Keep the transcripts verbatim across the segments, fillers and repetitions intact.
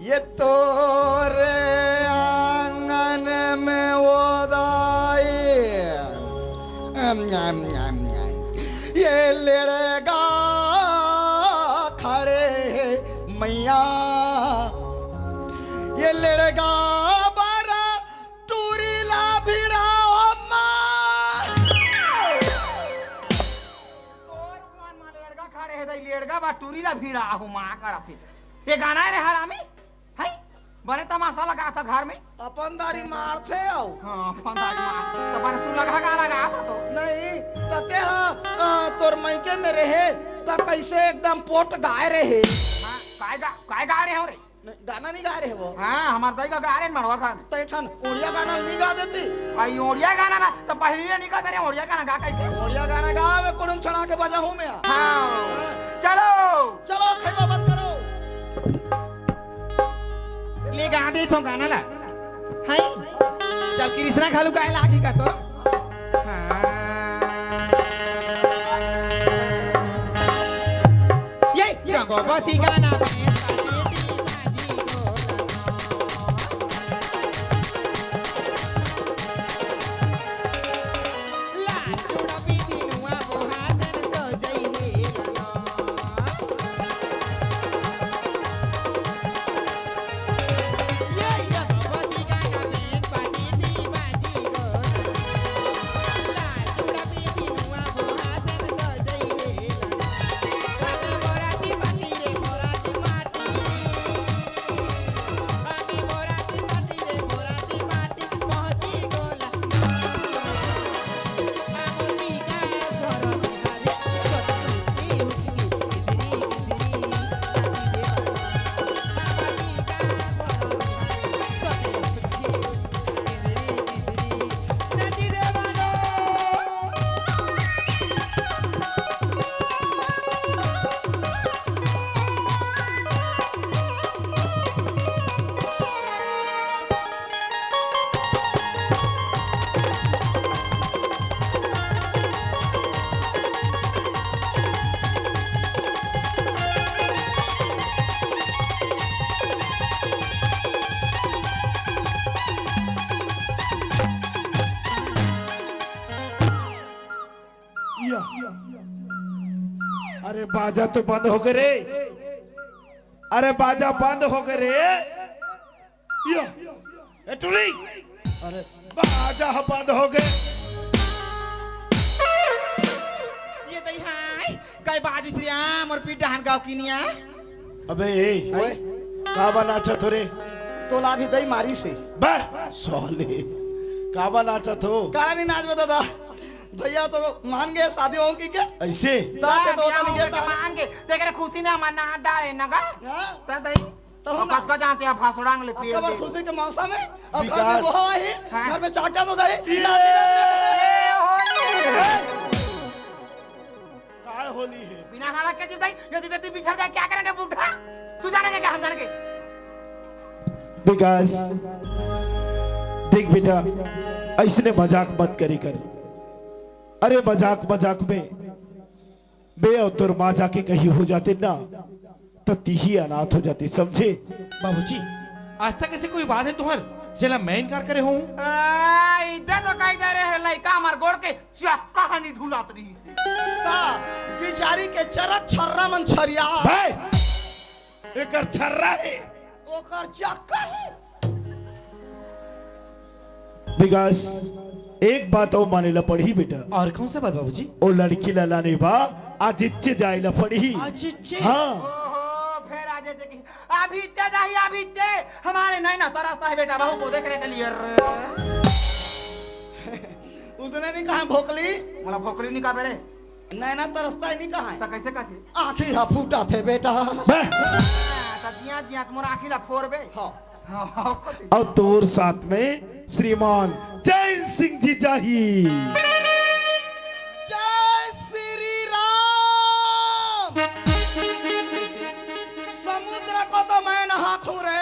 ये तोरे आंगन में वो दाई, अम, अम, अम, अम। ये लेड़गा खड़े हे मैया, ये लेड़गा बरा टूरी ला भिड़ा अम्मा। तोर मन में लेड़गा खड़े हे, दई लेड़गा बा टूरी ला भिड़ा हो माँ करत हे। ये गाना हे रे हरामी, हैं? बने तमाशा लगात हे घर में। अपन दारी मारथे अउ। हाँ, अपन दारी मार। त बने सुलगहा गाना गात हे तो। नहीं, त तेहा, आ, तोर मइके में रहे, त कइसे एकदम पोट गाय रहे। हाँ, काय गा-, काय गाय रहे हो रे? नहीं, गाना नहीं गाय रहे वो। हाँ, हमर दई गा गाय रहे मड़वा घर में। त एक ठन ओड़िया गाना नहीं गा देती? आ, ये ओड़िया गाना ना, त पहली ये नहीं गाते रहे, ओड़िया गाना गा कइसे? ओड़िया गाना गावे, कुड़ुम छड़ा के बजाहूँ मैं। हाँ। हाँ। चलो। चलो, खइबा बंद करो। ले गा देथों गाना ला। हैं? चल कृष्णा घलो गाय लागी का तो? हाँ। ये रघुपति गाना में या। अरे बाजा तो बंद हो गे रे। अरे बाजा बंद हो गे रे। या। ए टुरी। अरे बाजा ह बंद हो गे। ये दई हाय, काय बाजी श्याम अउ पीठ डहन गाँव किनिया। अबे ए, ओए। काबर नाचत हो रे? तोला अभी दई मारिस हे। बे, साले, काबर नाचत हो? काला नहीं नाचबे दादा, भैया तो मान गे शादी हों कहिके। अइसे? ता ते तो ओला नहीं गे ता। मान गे, तेकरे खुशी में हमर नाच डारे न गा। हाँ। ता दई। तब हम कतका जानते हैं, भाषणांग ले अब पिए कबर दे। खुशी के मौसम हे, अब घर में विकास। वो हे, हाँ। घर में चाचा तो दई। ये। ये होली। काय होली हे? बिना हालत के जीव दई, यदि बेटी बिछड़ जाए, क्या करेंगे बूढ़ा? तू जानेंगे क्या, हम जानेंगे? विकास, देख बेटा, अइसने मजाक मत करी कर। अरे मजाक मजाक में बे अउ तोर माँ जाके कहीं हो जाते ना, त तिही अनाथ हो जाती, समझे? बाबूजी, आज तक अइसे कोई बात हे तुँहर, जेला मैं इनकार करे हों? आ, इधर तो कही दे रहे हैं, लइका हमर गोड़ के चक्का ह नहीं ढुलात रहिस हे। ता, बिचारी के चरक छर्रा मन छरिया। बे, एकर छर्रा हे। ओकर चक्का हे। विकास, एक बात अउ माने ला पड़ही बेटा। अउ कौन सा बात बाबूजी? ओ लड़की ला लाने बा, आज इच्चे जाए ला पड़ही। आज इच्चे? हाँ। ओहो, फेर आज इच्चे की, अभी इच्चे जाही, अभी इच्चे। हमर नैना तरसता हे बेटा, बहू को देखने के लिए। उसने नहीं कहा भोकली? मोला भोकली नहीं कहा बेरे। नैना तरसता हे नहीं कहा हे। त कइसे कथे? आँखी ह फूटत हे बेटा। बे! त जिया जिया मोर आँखी ला फोरबे। हाँ। हाँ, हाँ। अउ तोर साथ में श्रीमान चैन सिंह जी जाही। जय श्री राम। समुद्र को तो मैं नहात हूँ रे।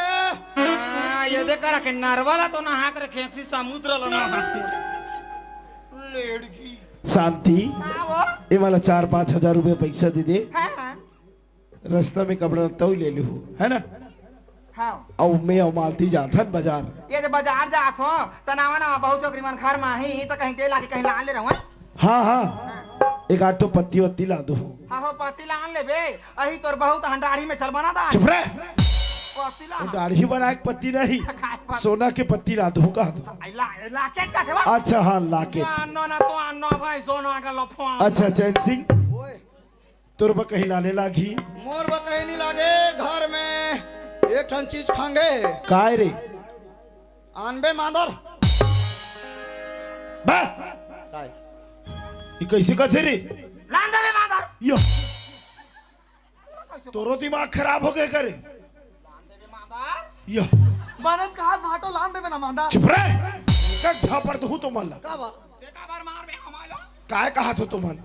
हाँ, ये देख रहा कि नरवा ला तो नहात रखे, समुद्र ला नहात। लेड़की। शांति, हाँ, वो? ये वाला चार पाँच हजार रुपये पैसा दे दे। हाँ, हाँ। रस्ता में कपड़ा लत्ता भी ले लूँ, है ना? हाँ। अउ मैं अउ मालती जाथन बाजार। ये तो बाजार जात हो, त नवा नवा बहू छोकरी मन घर में ही, तो कहीं तेल आके कहीं लान ले रहूं। हाँ, हाँ, एक आध ठो पत्ती वत्ती ला दो। हाँ हो, पत्ती लान ले बे। अही तोर बहू तो हंडाढ़ी में चल बना दा। चुप रह। पत्ती ला। वो दाढ़ी बना के पत्ती नहीं, सोना के पत्ती ला दो, कहा दो। ला, ला के का देवा? अच्छा, हाँ, ला के। ना, ना, ना, तो ना भाई, सोना का लफड़ा। अच्छा, चैन सिंह, तोर बर कहीं लाने लागी? मोर बर कहीं नहीं लागे, घर में एक ठन चीज खांगे। काय रे? आनबे मांदर। बा! काय? ये कैसे कहते रे? लान देबे मांदर। यो। तोरो दिमाग खराब हो गए करे? यो। बनत कहा भाटो लान देबे ना मांदर। चुप रह। एक झापड़ दहूं तो मन लगा। का बा? देखा बार मार में हमारा। काय कहा थो तुमन?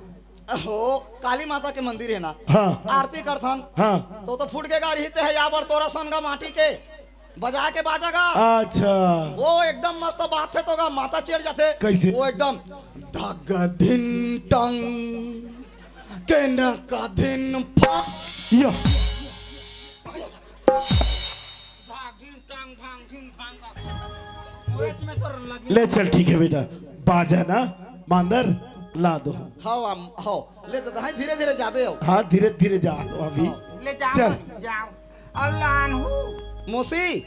हो, काली माता के मंदिर है ना? हाँ। आरती करथन। हाँ। तो, तो फूट के गाड़ी ते है, या बर तोरा सनगा माटी के बजा के बाजा गा। अच्छा। वो एकदम मस्त बात है तो गा, माता चढ़ जाते। कैसे? वो एकदम धग धिन टंग के न का धिन फा। या। ले चल, ठीक है बेटा, बाजा ना मांदर ला दो। हाँ, हम, हाँ, ले तो दाई धीरे धीरे जाबे हो। हाँ, धीरे धीरे जा तो अभी। हाँ। ले जाओ, चल। जाओ। अउ लान हूँ। मौसी,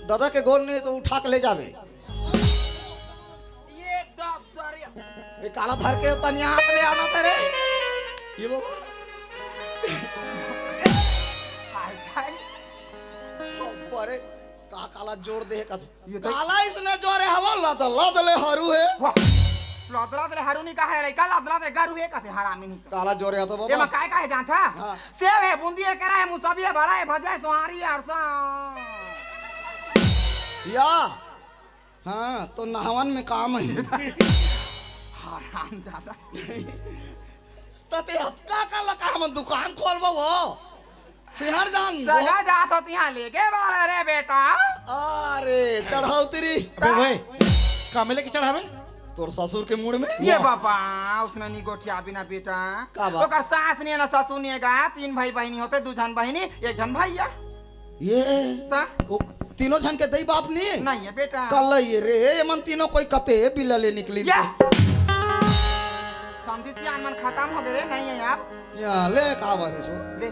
दादा के गोल नहीं तो उठा के ले जाबे। ये दब दरिया। ये काला धर के तनिया हाथ ले आना तेरे। ये वो। हाय, हाय। ऊपर है। का काला जोर दे कत। ये तो काला इसने जोरे हवा लद, लद ले हरू है। वाह। लद, लद ले हरू नहीं कहा है, लइका लद, लद ले गरू है कहते हरामी नहीं। काला जोरे है तो ये बाबा। मैं काय, काय जानता? हाँ। सेव है, बूंदी है, केरा है, मुसबी है, बरा है, भजा है, सोहारी है, अरसा। या। हाँ, तो नहावन में काम है। हराम ज्यादा। तते अतका का लका हम दुकान खोलबो वो। सिहर जान। सगा जात होती यहाँ लेके बारे रे बेटा। अरे, चढ़ाओ तेरी। अबे भाई, का में लेके चढ़ावे? तोर ससुर के मुड़ में। ये बाबा, उसने नहीं गोठिया बिना बेटा। का बा? ओकर सास नहीं है ना ससुर नहीं है गा, तीन भाई बहिनी होते, दू झन बहिनी, एक झन भैया। ये ता? ओ, तीनों झन के दई बाप नहीं? नहीं है बेटा। कल ये रे, ये मन तीनों कोई कते बिल्ला ले निकली ये? तो। समझी सियान मन खत्म हो गए रे, नहीं है यार। या, ले का बात है सो? ले।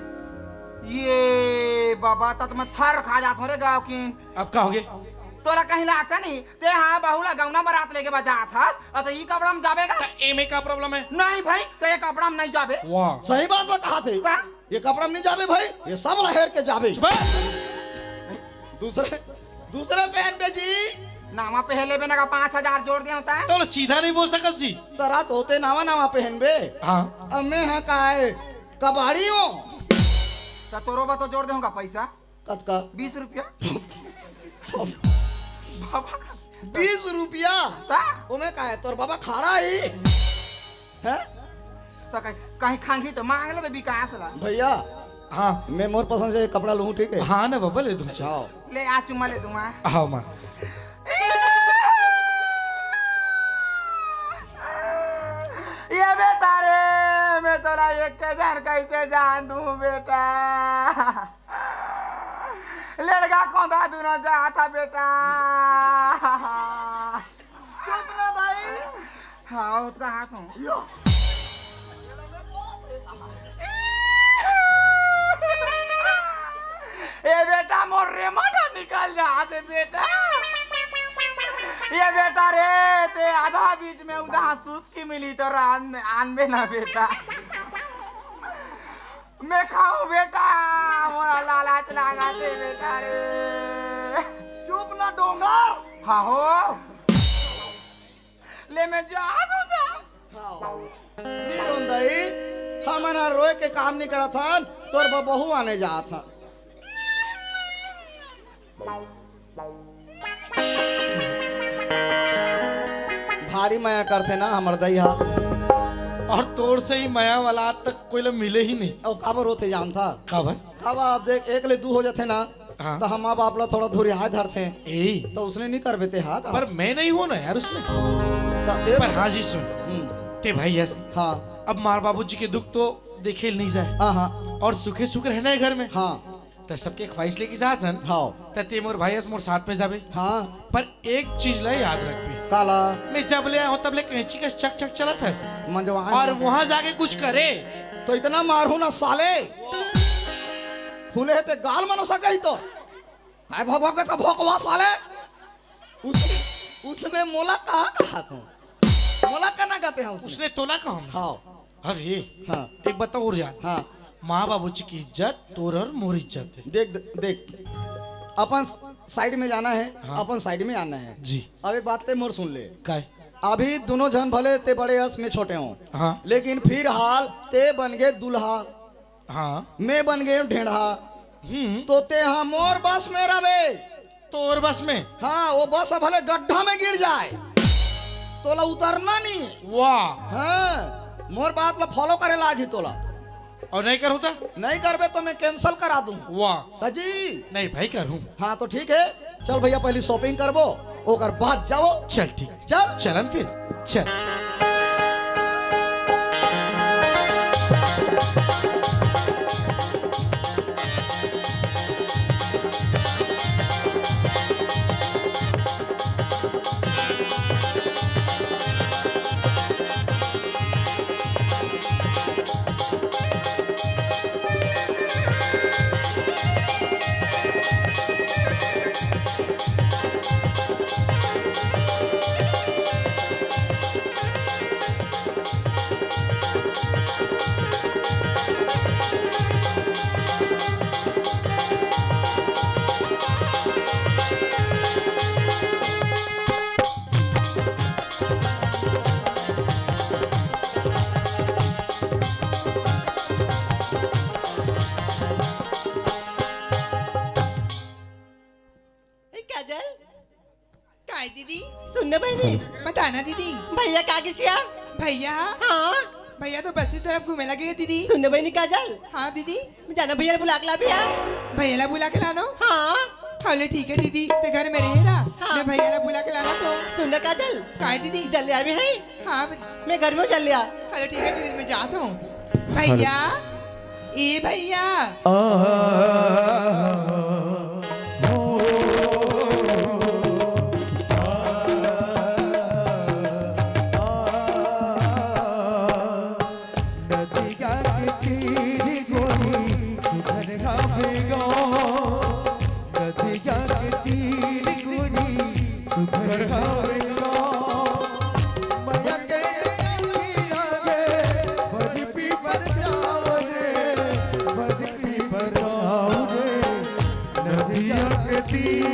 ये बाबा, तत मैं थर खा जात हूँ रे गाँव की। अब का हो गए? तोरा कहीं लागता नहीं, ते हाँ बहू ला गौना बारात लेके बा जात हस, और तो ई कपड़ा में जाबे का? त एमे का problem है? नहीं भाई, तो ये कपड़ा में नहीं जाबे। वाह। सही बात बा कहा थे। का? ये कपड़ा में नहीं जाबे भाई, ये सब लहेर के जाबे। चुप। दूसरे, दूसरे पहनबे जी। नावा पहन लेबे ना का पाँच हजार जोड़ दे होता है। तो सीधा नहीं बोल सकत जी। तरा तो होते नावा नावा पहनबे। हाँ। अब मैं हाँ का है, कबाड़ी हूँ। तो तोरो बा तो जोड़ दे होगा पैसा। कतका? बीस रुपया। बाबा का। बीस रुपया? ता? ओमे का है? तोर बाबा खाड़ा ही। हैं? तो कहीं, कहीं खांगी तो मांग लेबे विकास ला। भैया। हाँ। मैं मोर पसंद से कपड़ा लूँ, ठीक है? हाँ ना बाबा, ले दूँ। अच्छा, आओ। ले आ, चुम्मा ले दूँ, आ। आओ माँ। ये बेटा रे, मैं तोरा एक हजार कैसे जान दूँ बेटा? लड़का कोंदा दुनो जात हा बेटा। चुप ना भाई। हाँ, उसका हाथ हूँ। यो। ए बेटा, मोर रेमट निकल जात हे बेटा। ये बेटा रे, ते आधा बीच में उदा सुस्की मिली तो रान में आनबे ना बेटा। मैं खाऊं बेटा, मोला लालच लागत हे बेटा रे। चुप ना डोंगर। हाँ हो। ले मैं जा दूं जा। नी रोन दाई, हमन ह रोए के काम नी करत हन, तोर बर बहू आने जात हन। भारी मया करथे ना हमर दई हा। अउ तोर से ही मया वाला आज तक कोई ला मिले ही नहीं। अउ काबर होथे जानथा? काबर? काबर आप देख, एक ले दू हो जाथे ना, हाँ। त हम माँ बाप ला थोड़ा धुरिहा धरथे। ए। त उसने नी करबे ते हा का? पर मैं नहीं हूँ ना यार उसमें। त ए पर हाँ जी सुन, हम्म। ते भाई यस। हाँ। अब मार बाबूजी के दुख तो देखे नहीं जाए। हाँ, हाँ। अउ सुखे सुख रहना है घर में। हाँ। त सबके ख्वाहिश लेके जात हन। हाँ। त ते मोर भाई हस, मोर साथ में जाबे। हाँ। पर एक चीज ला याद रखबे। काला? मैं जब ले आया हूँ, तब ले कैंची के चक चक चलत हस। मंजवा और वहाँ जाके कुछ करे। तो इतना मारू ना साले। फूले हे ते गाल मनो सके ही तो। हाय भोकवा के तो भोकवा साले। उस, उसने मोला कहा, कहा तू? मोला का ना कहते हैं उसने? उसने तोला कहा हमने। हाँ। अरे, हाँ। एक बताओ और यार। हाँ। माँ बाबूजी की इज्जत, तोर और मोर इज्जत है। देख, देख, अपन साइड में जाना है, हाँ। अपन साइड में आना है। जी। अब एक बात ते मोर सुन ले। काय? अभी दोनों झन भले ते बड़े हस, मैं छोटे हूँ। हाँ। लेकिन फिलहाल ते बन गए दूल्हा। हाँ। मैं बन गए हूँ ढेंढा। हम्म। तो ते हाँ मोर बस में रहे। तोर बस में? हाँ, वो बस भले गड्ढा में गिर जाए, तोला उतरना नहीं। वाह। हाँ, मोर बात ला फॉलो करे लागी तोला। और नहीं करूँ तो? नहीं करबे तो मैं कैंसिल करा दूँ। वाह। हाँ जी। नहीं भाई, करूँ। हाँ, तो ठीक है, चल भैया, पहली शॉपिंग करबो, ओकर बाद जाओ। चल ठीक। चल। चलन फिर। चल। ए, काजल। काय दीदी? सुन ना बहिनी। बता ना दीदी। भैया का किसिया? भैया? हाँ। भैया तो बस्ती तरफ घूमे लगे है दीदी। सुन ना बहिनी काजल। हाँ दीदी। मैं जाना भैया ला बुला के लाबे। भैया ला बुला के लानो? हाँ। हले ठीक है दीदी, ते घर में रहे ना। हाँ। मैं भैया ला बुला के लाना तो। सुन ना काजल। काय दीदी? जल्दी आबे है। हाँ। मैं घर में हूँ, जल्दी आ। हले ठीक है दीदी, मैं जाता हूँ। भैया, ए भैया। नदिया के तीर गोरी सुघर हवे गाँव, नदिया के तीर गोरी सुघर हवे गाँव। मया के लागे बरपी बरसाव रे, बरपी बरसाव रे, नदिया के तीर।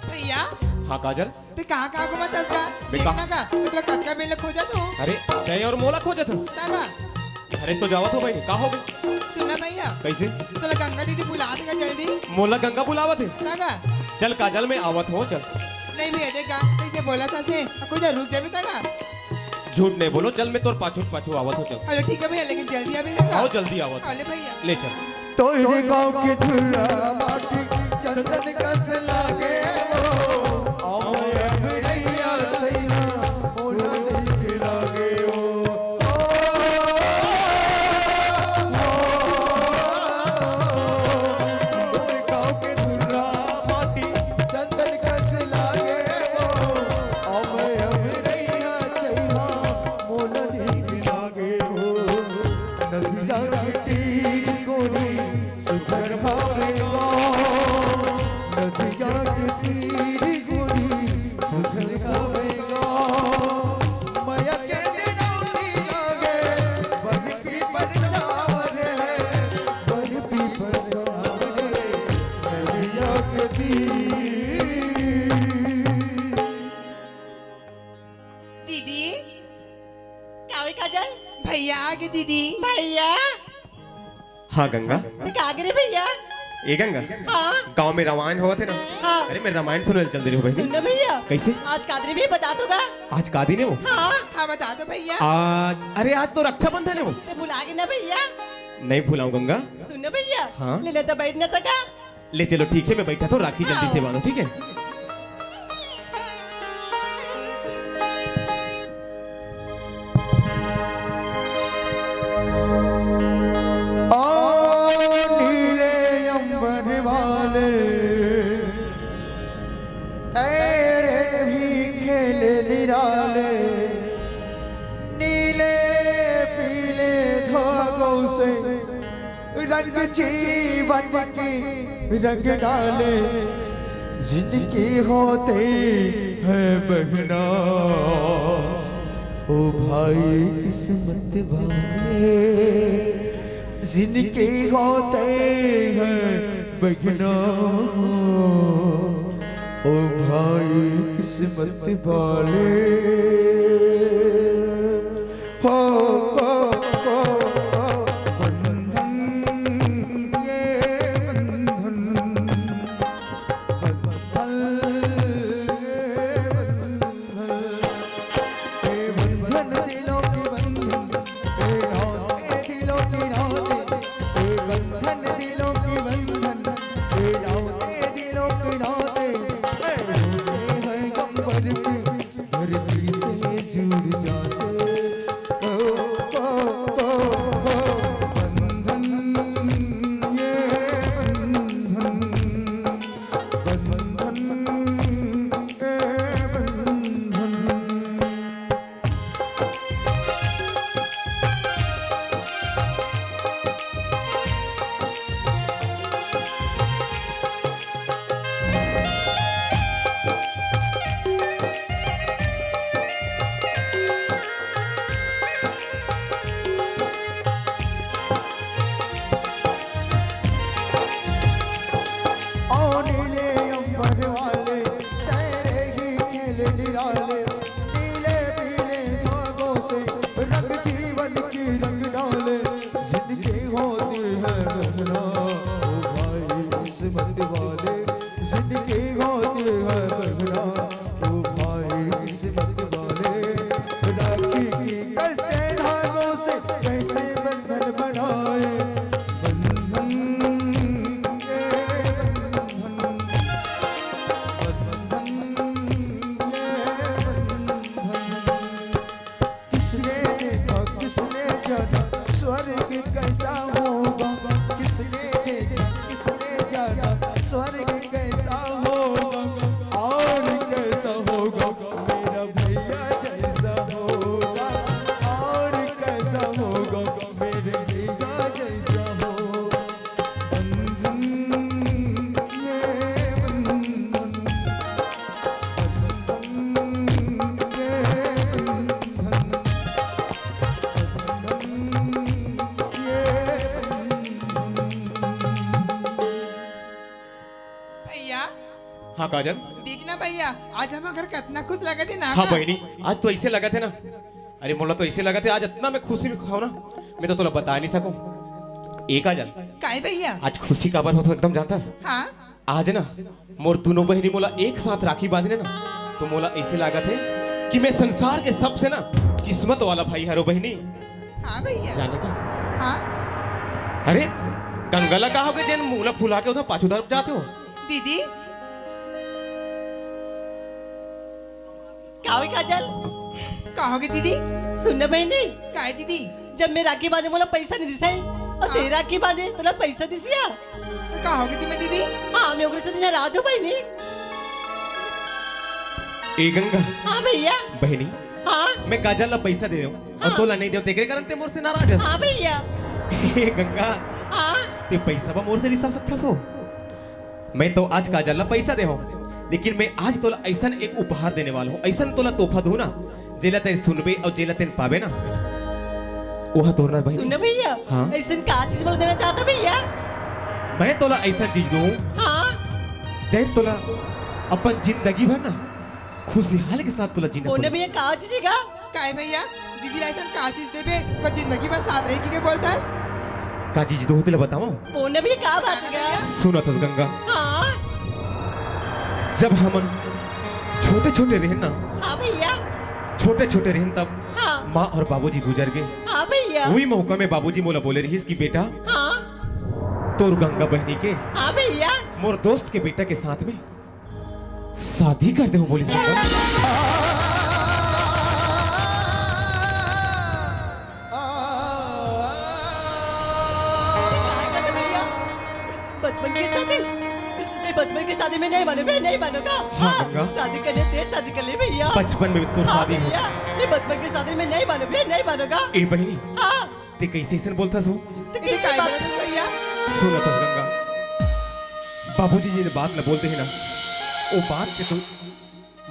भैया। हाँ काजल। ते कहाँ कहाँ घूमत हस का? बे, देख का? ना का, मतलब कतका बेर ले खोजत हूँ। अरे, तैं और मोला खोजत हस? तागा। अरे, तो जावत हो भाई, का हो गई? सुन ना भैया। कैसे? चल गंगा दीदी बुलात हे का जल्दी। मोला गंगा बुलावत हे? तागा। चल काजल, मैं आवत हूँ, चल। नहीं भैया, देख का, तैं बोला था से, कुछ रुक जाबे तागा। झूठ नहीं बोलो, चल मैं तोर पाछू पाछू आवत हूँ, चल। अरे ठीक है भैया, लेकिन जल्दी आबे है का? आओ, जल्दी आवत हूँ। अरे भैया। ले चल। तोरे गाँव के धुर्रा माटी चंदन कस लागे हो, अमय भैया सैया मोला नीक लागे हो। ओ, तोरे गाँव के धुर्रा माटी चंदन कस लागे हो, अमय भैया सैया मोला नीक लागे हो। नदिया के तीर गोरी सुघर हवे गाँव, नदिया के तीर गोरी सुघर हवे गाँव। मया के डोरी लागे, बरपी बरसाव रे, बरपी बरसाव रे, नदिया के तीर। दीदी। का होय काजल? भैया आगे दीदी। भैया। हाँ गंगा। ते का गे रे भैया? ए गंगा, हाँ। गांव में रामायण होवत हे ना? हाँ। अरे, मैं रामायण सुने चल दे रही हूँ बहनी। सुन ना भैया। कैसे? आज का दिन हे बता दो गा। आज का दिन हे वो? हाँ। हाँ, बता दो भैया। आज, अरे, आज तो रक्षाबंधन हे वो। ते भुला गे ना भैया। नहीं भुलाऊं गंगा। सुन ना भैया। हाँ। ले लेता बैठ ना तका। ले चलो, ठीक है, मैं बैठा तो राखी जल्दी से बांधो, ठीक है? ओ नीले अंबर वाले, तेरे भी खेल निराले, नीले पीले धागों से रंग जीवन की रंग डाले, जिनके होते हैं बहना, ओ भाई किस्मत वाले, जिनके होते हैं बहना, ओ भाई किस्मत वाले। हो, हो, हो, हो, बंधन, ये बंधन, बंधन, ये बंधन, ये बंधन दिलों के बंधन, ये नाते दिलों के नाते, ये बंधन दिलों के बंधन, ये नाते दिलों के नाते, ये रोते हैं गम भर के, धरती से जुड़ जाते। ओ, ओ, ओ, ओ, बंधन, ये बंधन, बंधन, ये बंधन। ओ नीले अंबर वाले, तेरे ही खेल निराले, नीले पीले धागों से रंग जीवन की रंग डाले, जिनके होते हैं बहना, ओ भाई किस्मत वाले, जिनके होते हैं बहना, ओ भाई किस्मत वाले, राखी की कैसे धागों से कैसे बंधन बनाए, बंधन, ये बंधन, बंधन, ये बंधन। किसने देखा, किसने जाना, स्वर्ग कैसा होगा? किसने देखा, किसने जाना, स्वर्ग कैसा होगा और कैसा होगा? मेरा भैया जैसा होगा और कैसा होगा? मेरे भैया जैसा होगा। बंधन, ये बंधन, बंधन, ये बंधन, बंधन, ये बंधन। भैया। हाँ काजल। देख ना भैया, आज हमर घर कतना खुश लगत हे ना। हाँ का? बहिनी, आज तो ऐसे लगत हे ना, अरे मोला तो ऐसे लगत हे आज अतना मैं खुशी में हंव ना, मैं तो तोला बता नहीं सकूं। ए काजल। काय भैया? आज खुशी काबर होत हे एकदम जानथस? हाँ। आज ना मोर दूनों बहिनी मोला एक साथ राखी बांधे ना, तो मोला ऐसे लागत हे कि मैं संसार के सबसे ना किस्मत वाला भाई हरों बहिनी। हाँ भैया। जाने का? हाँ। अरे गंगा ला का होगे जेन मोला फुला के उधर पाछू तरफ जात हो? दीदी। का होय काजल? का होगे दीदी? सुन ना बहिनी। काय दीदी? जब मैं राखी बांधे मोला पैसा नहीं दिस हे, अउ हाँ। तें राखी बांधे तोला पैसा दिस हे। तो का होगे दीदी? हाँ, मैं ओकरे से नाराज हंव बहिनी। ए गंगा। हाँ भैया। बहिनी। हाँ। मैं काजल ला पैसा दे देंव अउ हाँ। तोला नहीं देंव, तेकरे कारण तें मोर से नाराज हस। हाँ भैया। ए गंगा। हाँ। तें पैसा बर मोर से रिसा सकथस हो? मैं तो आज काजल ला पैसा दे हंव, लेकिन मैं आज तोला ऐसन एक उपहार देने वाला हंव, ऐसन तोला तोहफा दूं ना, जेला तें सुनबे अउ जेला तें पाबे ना, ओहा तोर ना बहिनी। सुन ना भैया, हाँ? ऐसन का चीज मोला देना चाहत हो भैया? मैं तोला ऐसन चीज दूं, हाँ? जैन तोला अपन जिंदगी भर ना खुशहाल के साथ तोला जीना पड़े। भैया, का चीज हे गा? काय भैया, दीदी ला ऐसन का चीज देबे, ओकर जिंदगी भर साथ रही के बोलथस? ताजी जी दोस्त ला बतावं। बोल ना भैया, का बात हे? सुनत हस गंगा, हाँ। जब हमन छोटे छोटे रहेन ना, हाँ भैया। छोटे छोटे रहेन तब हाँ। माँ और बाबूजी गुजर गे। हाँ भैया। उही मौका में बाबूजी मोला बोले रहिस कि बेटा, हाँ। तोर गंगा बहिनी के हाँ भैया। मोर दोस्त के बेटा के साथ में शादी कर देहूं बोलिस। बचपन के शादी, ये बचपन के शादी में नहीं मानों, मैं नहीं मानों का। हाँ, हाँ, गंगा। शादी करने दे, शादी कर ले भैया। बचपन में तोर हाँ, शादी हो। भैया, ये बचपन के शादी में नहीं मानों, मैं नहीं मानों का। ए बहिनी, हाँ। ते कइसे अइसन बोलथस हो? ते कइसे बात बोलथस भैया? सुनत हस गंगा, बाबूजी जी ने बात ल बोल दे हे ना, वो बात के तो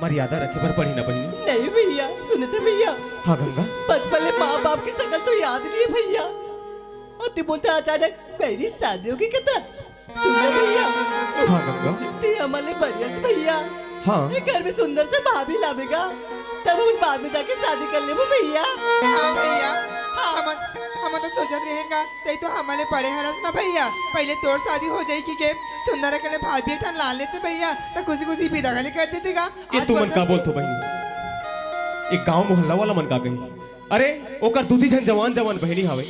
मर्यादा रखे बर पड़ही ना बहिनी। नहीं भैया, सुनत हस भैया। हाँ गंगा। बचपन ले माँ बाप के शकल तो याद नहीं हे भैया। और ते बोलथस अचानक मेरी शादी होगे कहिके। सुन ना भैया। हाँ गंगा। ते हमन ले बढ़िया से भैया। हाँ। ये घर में सुंदर से भाभी लाबे गा। तब हमन बाद में जाके शादी कर लेबो भैया। हाँ भैया। हाँ। हमन, हमन तो सोचत रहेन गा, ते तो हमन ले बड़े हरस ना भैया। पहले तोर शादी हो जाही कहिके सुंदर अकन ले भाभी एक ठन ला लेते भैया, त खुशी खुशी बिदा घलो कर देते गा। ये आज तुमन का बोलथो बहिनी? एक गांव मोहल्ला वाला मन का कही? अरे, ओकर दू ठी झन जवान जवान बहिनी हावय।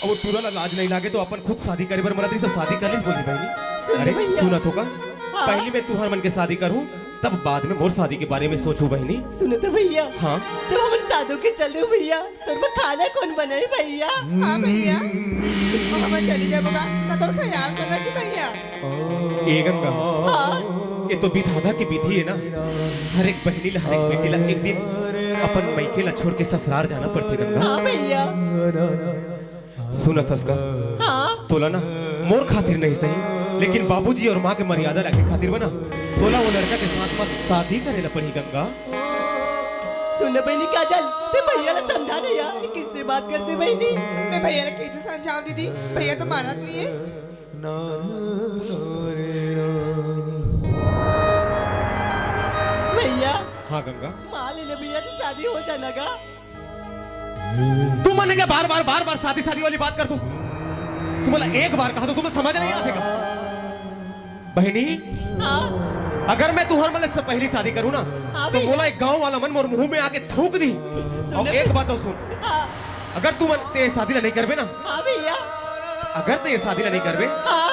अब वो टूरा ला लाज नहीं लागे तो अपन खुद शादी करे बर मरत रही, तो शादी कर ले बोली बहिनी। सुन अरे, भैया। सुनत हो का? हाँ। पहली मैं तुहर मन के शादी करूं, तब बाद में मोर शादी के बारे में सोचू बहिनी। सुनत हो भैया? हाँ। जब हमन शादी के चल दे भैया, तोर बर खाना कौन बनाही भैया? हाँ भैया, हमन चली जाबो गा, त तोर ख्याल करना कि भैया। ए गंगा, हाँ। ये तो विधाता के विधि हे ना, हर एक बहिनी ला, हर एक बेटी ला एक दिन अपन मइके ला छोड़ के ससुरार जाना पड़थे गंगा। हाँ भैया। सुनत हस का? हाँ। तोला ना मोर खातिर नहीं सही, लेकिन बाबूजी और माँ के मर्यादा रखे खातिर बना तोला वो लड़का के साथ में शादी करे ला पड़ही गंगा। सुन ना बहिनी काजल, ते भैया ला समझा ना यार, ये कइसे बात करथे बहिनी? मैं भैया ला कइसे समझाऊं दीदी, भैया तो मानत नहीं हे। भैया। हाँ गंगा। मान ले ना भैया, तो शादी हो जाना गा। तुमन का बार बार, बार बार शादी शादी वाली बात करथो। तुमन ला एक बार कहा तो तुमन समझ नहीं आथे का? बहिनी, हाँ। अगर मैं तुहर मन से पहली शादी करूँ ना, हाँ तो भैया। मोला एक गांव वाला मन मोर मुंह में आके थूक दिही। सुन और ले। एक बात और सुन, हाँ। अगर तुमन ते शादी ला नहीं करबे ना, हाँ भैया। अगर ते शादी ला नहीं करबे, हाँ।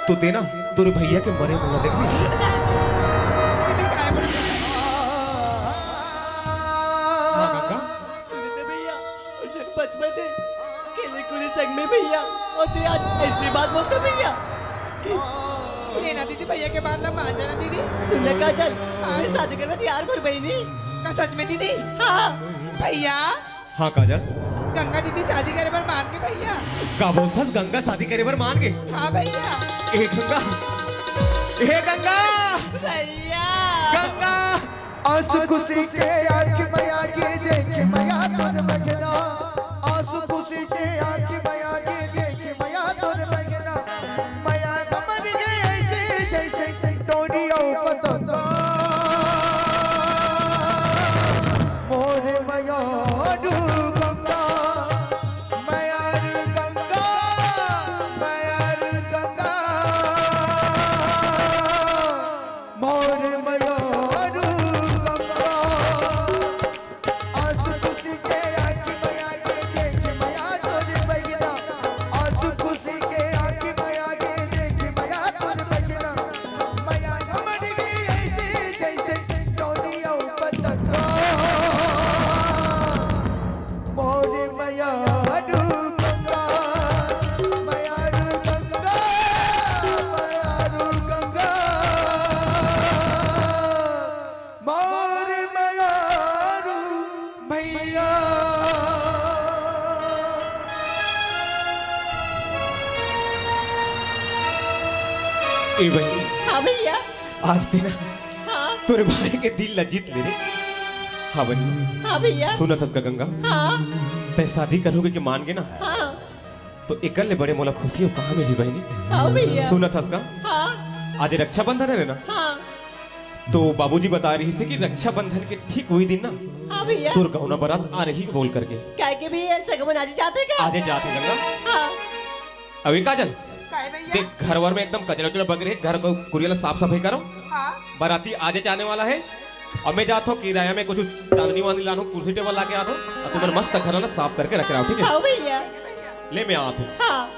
तो ते ना तोरे भैया के मरे मुंह ला देखबे। हाँ, गंगा। सुन ले भैया, बचपन से खेले कूदे संग में भैया, और ते आज ऐसी बात बोलथस भैया। ले ना दीदी, भैया के बात ला मान जाना दीदी। सुन ना काजल, हाँ। मैं शादी करवा तैयार हूँ बहिनी। का सच में दीदी? हाँ। भैया। हाँ काजल। गंगा दीदी शादी करे बर मान गे भैया। का बोलथस, गंगा शादी करे बर मान गे? हाँ भैया। ए गंगा, ए गंगा। भैया। गंगा। आंसू खुशी के आंख में आगे देख मया तोर बहिना। आंसू खुशी के आंख में आगे देख मया तोर बहिना। मया न मर गए ऐसे जैसे डोरी और पतंगा। मोर मयारू गंगा, मयारू गंगा, मयारू गंगा। मोर मयारू गंगा। आंसू खुशी के आंख में आगे देख मया तोर बहिना। आंसू खुशी के आंख में आगे देख मया तोर बहिना। मया हमर के ऐसे जैसे डोरी और पतंगा। मोर मयारू गंगा, मयारू गंगा, मयारू गंगा। मोर मयारू भैया। ए बहिनी। हाँ भैया। आज ते ना हाँ। तोरे भाई के दिल ला जीत ले रे। हाँ बहिनी। हाँ भैया। सुनत हस का गंगा? हाँ। तैं शादी करहूँ कहिके मान गे ना? हाँ। तो एकर ले बड़े मोला खुशी अउ कहाँ मिलही बहिनी? हाँ भैया। सुनत हस का? हाँ। आज रक्षाबंधन हे ना? हाँ। तो बाबूजी बता रहिसे कि रक्षाबंधन के ठीक वही दिन ना हाँ भैया। तोर गौना बारात आ रही बोल करके। काहे के भैया, सगमन आज जाथे का? आजे जाथे गंगा। हाँ। अभी काजल, काय भैया? देख घर वर में एकदम कचरा उचरा बग रहे, घर को कुरिया ला साफ सफाई करो। हाँ। बाराती आजे जाने वाला है और मैं जात हूँ किराया में कुछ चांदनी वांदनी लानू, कुर्सी टेबल लाके आत हूँ और तुम्हारे मस्त घर ना साफ करके रख रहा हूँ, ठीक है? हाँ भैया। ले मैं आत हूँ। हाँ।